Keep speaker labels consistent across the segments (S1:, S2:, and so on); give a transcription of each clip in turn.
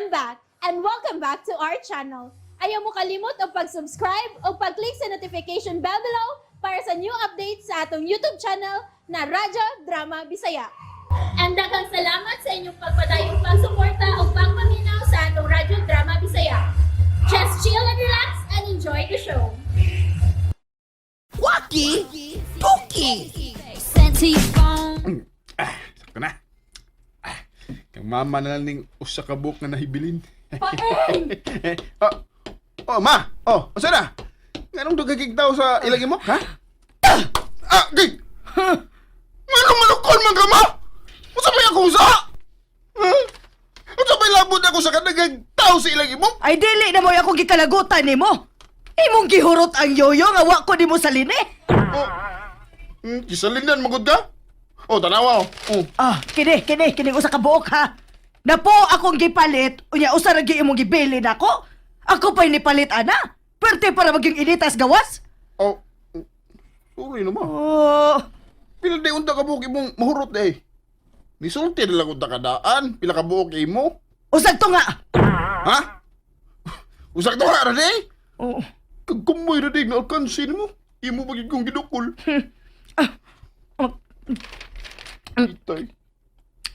S1: I'm back and welcome back to our channel. Ayaw mo kalimot og pag-subscribe o pag-click sa notification bell below para sa new updates sa atong YouTube channel na Radyo Drama Bisaya. And daghang salamat sa inyong pagpadayong pagsuporta o pagpaminaw sa atong Radyo Drama Bisaya. Just chill and relax and enjoy the show.
S2: Waki Toki.
S3: Sent to your phone.
S4: Ah, sakto na. Ah, kang mama na lang ning usa ka buok nga nahibilin.
S1: Paeng!
S4: Oh, oh, ma. Oh, unsa na? Nganong dugagig daw sa ilang imok, ha? Ah, gay. Nganong manukol man ka, ma? Unsa may akong usa? Ha? Unsa may labot ako sa kanagag tao sa ilang imok?
S2: Ay dili na mo'y akong gikalagutan nimo. Imong gihurot ang yoyo nga wa ko nimo salini.
S4: Oh. Kisalinan magud ka? Oh, tanawa oh. Oh.
S2: Ah, kini kini kini usa ka buok ha. Napo akong gipalit unya usa ra gyud imong gibilin ako. Ako pa'y nipalit ana. Perte para maging initas gawas.
S4: Oh. Sorry na, ma.
S2: Oh,
S4: Pila di unta ka buok imong mahurot eh. Nisulti na lang unta ka daan. Pila ka buok imo.
S2: Usag to nga.
S4: Ha? Usak to ka, Rade?
S2: Oh.
S4: Kagkumoy, Rade, nga alkansin mo. Imo bagid kong gidukol.
S2: Oh,
S4: Itay.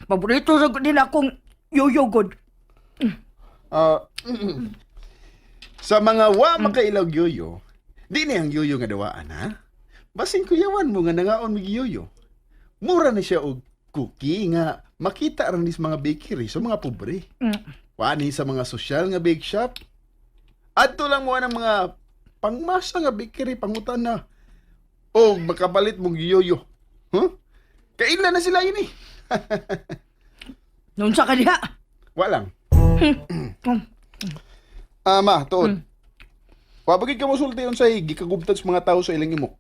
S2: Paborito ra gud nila akong yoyo god.
S4: Ah, sa mga wa makailaw yoyo, di ni ang yoyo nga dawaan, ha? Basin kuyawan mo nga nangaon mig yoyo. Mura ni siya og cookie nga makita ra ni sa mga bakery sa mga pobre. Wa ni sa mga sosyal nga bake shop. Adto lang mo ang mga pangmasa nga bakery pangutan na. Og makapalit mong yoyo. Huh? Kaila na sila ini.
S2: Nunsa ka diha?
S4: Wa lang. Ah, ma, tuod. Wa bagid ka mosulti unsay gikagubtad sa mga tao sa ilang imok?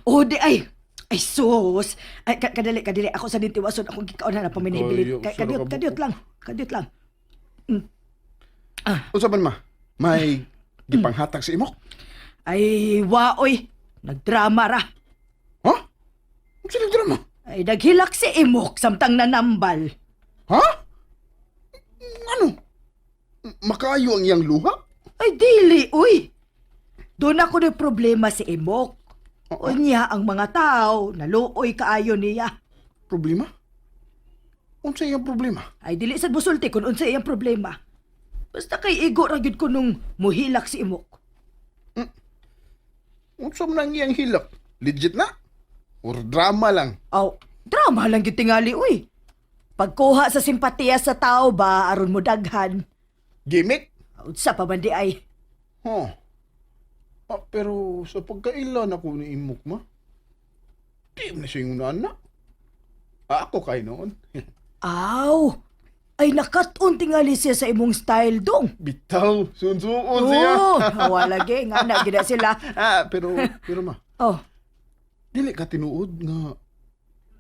S2: Oh, di ay. Ay, sus. Ay, kadali, kadali. Ako sa dintiwason. Akong gikaon na
S4: Ay,
S2: paminhibilit.
S4: usa ra
S2: Kadiyot,
S4: ka
S2: kadiyot lang. Kadiyot lang.
S4: Unsa man, ma? May gipanghatag sa imok?
S2: Ay, waoy. Nagdrama ra.
S4: Ha? Unsa nang drama?
S2: Ay, naghilak si Imok samtang nanambal.
S4: Ha? Ano? Makayo ang iyang luha?
S2: Ay, dili, uy. Doon ako na problema si Imok. Unya ang mga tao, naluoy kaayo niya.
S4: Problema? Unsa iyang problema?
S2: Ay, dili sad musulti kung unsa iyang problema. Basta kay igo ra gyud ko nung muhilak si Imok.
S4: Unsa man ang iyang hilak? Legit na? Or drama lang?
S2: Aw, drama lang gyud tingali uy. Pagkuha sa simpatiya sa tao ba aron mo daghan.
S4: Gimmick?
S2: Unsa pa man di ay.
S4: Huh. Ah, pero sa pagkailan ako ni Imok, ma? Di mo na siya yung na. Ah, ako kay noon.
S2: Aw, ay nakat-on tingali siya sa imong style dong.
S4: Bitaw, sunsuon siya.
S2: Oo, wala lagi nga na gid sila.
S4: Ah, pero ma,
S2: Oh,
S4: dili ka tinuod nga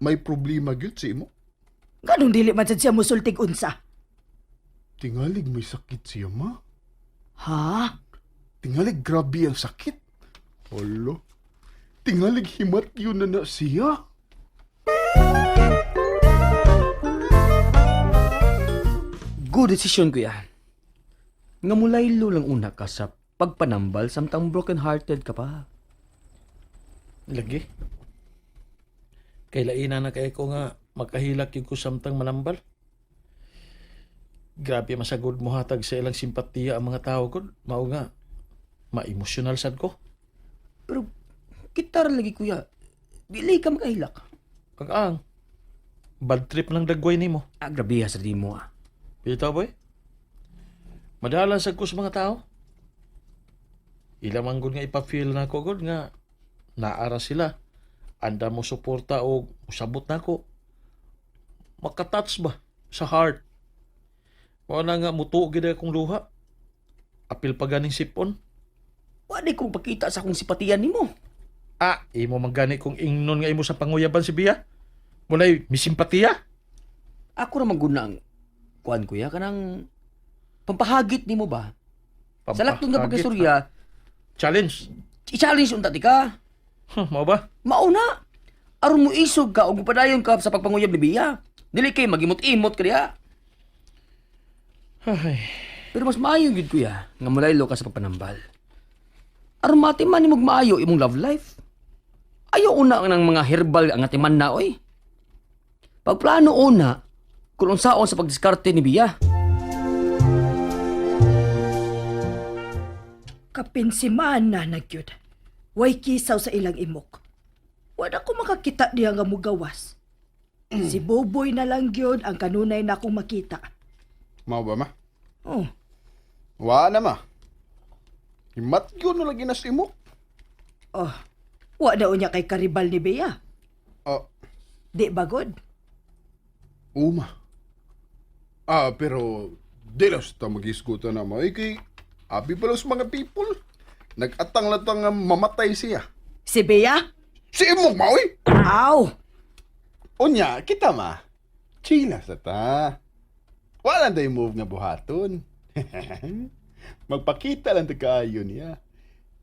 S4: may problema gyud si imo.
S2: Nganong dili man sad siya musultig unsa?
S4: Tingalig may sakit siya, ma.
S2: Ha?
S4: Tingalig grabe ang sakit. Olo. Tingalig himat yun na na siya.
S5: Good decision, kuya. Nga mulaylo lang una ka sa pagpanambal samtang broken-hearted ka pa.
S6: Lagi. Kay laina na kay ko nga makahilak yung ko samtang manambal. Grabe masagod mo hatag sa ilang simpatiya ang mga tao ko. Mao nga, ma-emosyonal sad ko.
S5: Pero kita ra lagi, kuya. Dili ka makahilak.
S6: Kag ang, bad trip lang dagway nimo.
S5: Ah, grabe ha sa di mo ah.
S6: Bitaw, boy. Madalan sad ko sa mga tao. Ilang man gud nga ipa-feel na ko gud nga naara sila. Anda mo suporta o usabot na ko. Makatouch ba sa heart. Mao na nga mutuo gid akong luha. Apil pa ganing sipon.
S5: Wa di ko pakita sa akong simpatiya nimo.
S6: Ah, imo man gani kung ingnon nga imo sa panguyaban si Bia. Mulay misimpatiya.
S5: Ako ra man gud na ang kuan, kuya, kanang pampahagit nimo ba? Sa laktong nga
S6: Pampahagit,
S5: pagkasurya,
S6: ha? Challenge.
S5: I-challenge unta ti ka.
S6: Huh, mao ba?
S5: Mao na. Aron mo isog ka ug padayon ka sa pagpanguyab ni Bia. Dili kay magimot-imot ka diha.
S6: Ay,
S5: Pero mas maayo gyud kuya nga mulaylo ka sa pagpanambal. Aron matiman nimog maayo imong love life. Ayo una ang mga herbal ang atiman na oy. Pagplano una kung unsaon sa pagdiskarte ni Bia.
S2: Kapinsiman na nagyud. Way kisaw sa ilang imok. Wala ko makakita diya nga mugawas. Si Boboy na lang gyud ang kanunay na akong makita.
S4: Mao ba ma?
S2: Oh,
S4: Wa na ma. Himat yun na lagi nas imok.
S2: oh. Wa na unya kay karibal ni Bea.
S4: Ah,
S2: Di ba god?
S4: uma. Ah, pero di lang sa magisgutan na mo. Eh, kay abi pa lang sa mga people. Nag-atang-latang nga mamatay siya.
S2: Si Bea?
S4: Si imok maoy!
S2: Aw!
S4: Unya, kita ma. Chila sa ta. Wala na move nga buhaton. Magpakita lang ta kaayo niya.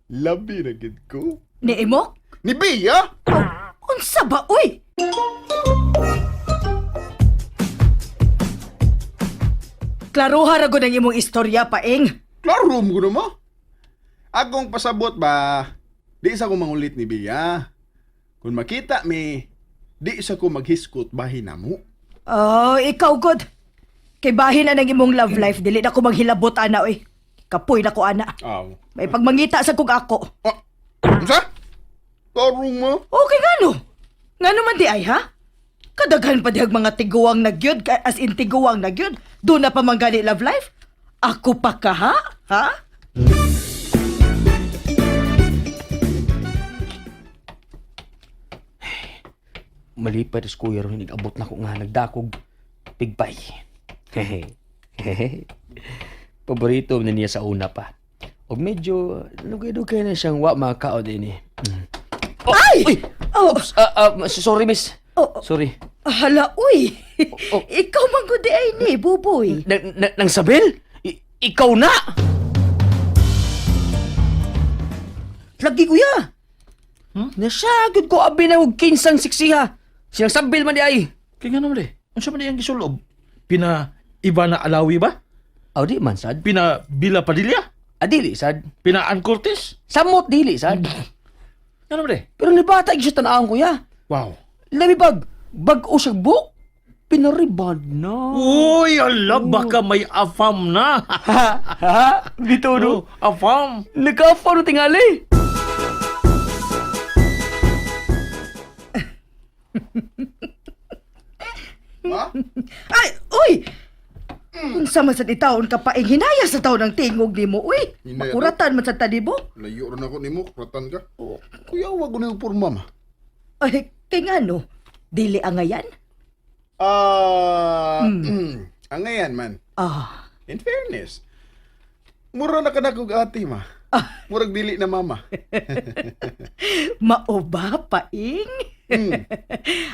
S4: Labi na gid ko.
S2: Ni imok?
S4: Ni Bea?
S2: Oh, unsa ba uy? Klaruha ra gud ang imong istorya paeng.
S4: Klaro mo na mo. Akong pasabot ba, di sa ko mangulit ni Bea. Kung makita mi, di sa ko maghiskot bahin na mo.
S2: Oh, ikaw god. Kay bahin na ng imong love life dili na ko maghilabot ana oy. Kapoy na ko ana.
S4: Aw.
S2: May pagmangita sa kog ako.
S4: Ah, unsa? Klaro mo?
S2: Okay ngano? Ngano man di ay ha? Kadaghan pa dihag mga tiguang nagyud as in tiguang nagyud. Doon na pa man gani love life. Ako pa ka ha? Ha?
S5: Malipay tas kuya ron nag-abot na ko nga nagdakog pigpay. Paborito na niya sa una pa. Og medyo lugay-dugay na siyang wa makakaon din eh. Mm. Oh,
S2: Ay!
S5: Uy!
S2: Oh,
S5: Oops, sorry miss.
S2: Oh, oh.
S5: Sorry.
S2: Hala, uy!
S5: Oh.
S2: Ikaw man gud di ay ni, Buboy.
S5: Nang sabil? Ikaw na! Lagi kuya! Hmm? Nasagod ko abi na og kinsang siksiha. Silang sabil man di ay.
S6: Kay nga naman eh. Unsa man di ang gisulob? Pina Ivana Alawi ba?
S5: Aw di man sad.
S6: Pina Bila Padilla?
S5: Adili sad.
S6: Pina Ann Cortez?
S5: Samot dili sad.
S6: Nga naman eh.
S5: Pero nibata gyud siya tan-awon kuya.
S6: Wow.
S5: Labi bag bag-o siya buhok. Pinaribad na.
S6: Uy, ala, baka may afam na.
S5: Ha? Ha? Dito no?
S6: No, afam.
S5: Nagka-phone tingali.
S4: Ma?
S2: Ay, uy! Unsa man sa taon ka paing hinaya sa taon ang tingog nimo, uy.
S4: Hinaya
S2: Makuratan man sa tanibo.
S4: Layo rin ako nimo, kuratan ka. Kuya, wag ko na yung porma ma.
S2: Ay, kay ngano? Dili angayan?
S4: Ah, ang ngayan man.
S2: Ah,
S4: In fairness, mura na ka na kog ate ma. Murag dili na mama.
S2: mao ba paing?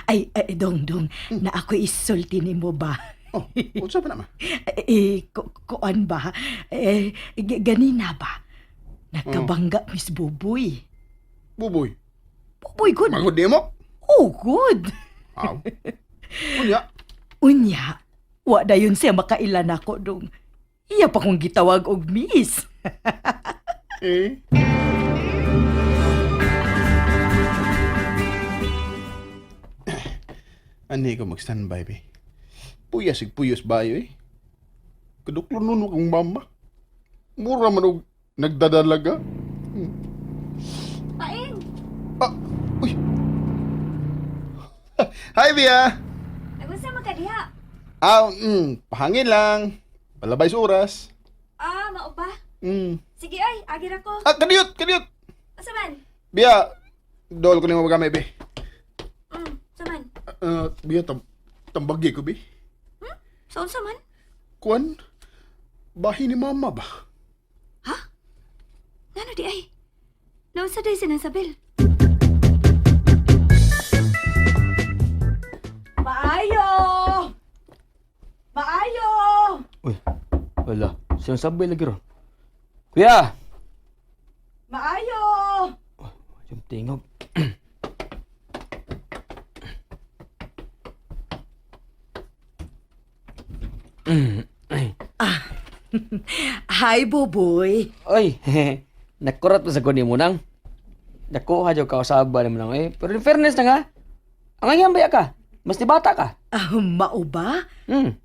S2: Ay, ay, dong dong, na ako isulti nimo ba?
S4: Oh, unsa pa na ma?
S2: Eh, kuan ba? Eh, ganina ba? Nakabangga, Miss Buboy.
S4: Buboy.
S2: Buboy, good.
S4: Magod nimo?
S2: Oh, good.
S4: Aw. Unya,
S2: Unya, wa dayon siya makailan ako dong. Iya pa kong gitawag og miss.
S4: eh. Ani ko mag-standby be. Puyas sig puyos bayo eh. Kaduklo nun akong mama. Mura man og nagdadalaga.
S3: Paing!
S4: Ah, uy. Hi, Bia.
S3: Nagunsa man ka diha?
S4: Ah, pahangin lang. Palabay sa oras.
S3: Ah, mao ba?
S4: Mm.
S3: Sige ay, agi ra ko.
S4: Ah, kadiyot, kadiyot.
S3: Asa man?
S4: Bia, dol ko nimo magamit, be.
S3: Sa man?
S4: Bia, tambagi ko, be.
S3: Sa unsa man?
S4: Kuan, bahin ni mama ba?
S3: Ngano di ay? Naunsa day sinasabel?
S2: Maayo! Maayo!
S5: Uy, wala. Silang sabil lagi ron. Kuya!
S2: Maayo!
S5: Yung tingog. Ay.
S2: Hi, Boboy.
S5: Oy, nakurat pa sa kunin mo nang. Nakuha jud ka usaba nimo nang eh. Pero in fairness na nga, ang angyan ba ka? Mas di bata ka.
S2: Ah, mao ba?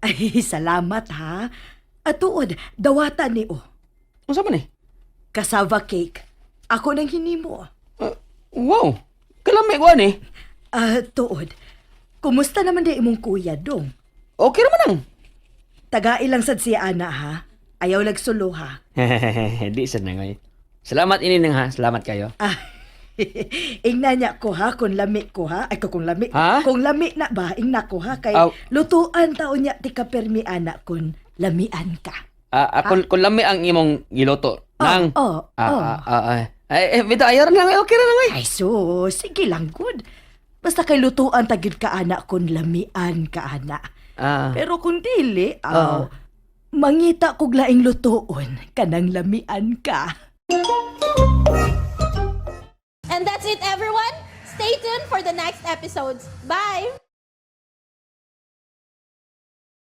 S2: Ay, salamat ha. At tuod, dawata ni o.
S5: Unsa man eh?
S2: Cassava cake. Ako nang hinimo.
S5: Wow. Kalami ko ani.
S2: Ah, tuod. Kumusta naman di imong kuya dong?
S5: Okay naman nang.
S2: Tagai lang sad siya ana ha. Ayaw lagsulo ha.
S5: Di sad na ngay. Salamat ini nang ha. Salamat kayo.
S2: Ah, ingna niya ko ha kung lami ko ha. Ay ko kung lami.
S5: Ha?
S2: Kung lami na ba ingna ko ha kay
S5: Aw.
S2: lutuan taon niya ti kapermi ana kun lamian ka.
S5: Ah, kung lami ang imong giluto nang.
S2: Oh,
S5: Ah,
S2: oh.
S5: ah, ah, ah. Ay, eh, bitaw ayaw ra lang eh. Okay ra lang eh.
S2: Ay so, sige lang good. Basta kay lutuan ta gyud ka ana kun lamian ka ana.
S5: Ah.
S2: Pero kung dili, aw, mangita kog laing lutuon kanang lamian ka.
S1: And that's it, everyone. Stay tuned for the next episodes. Bye!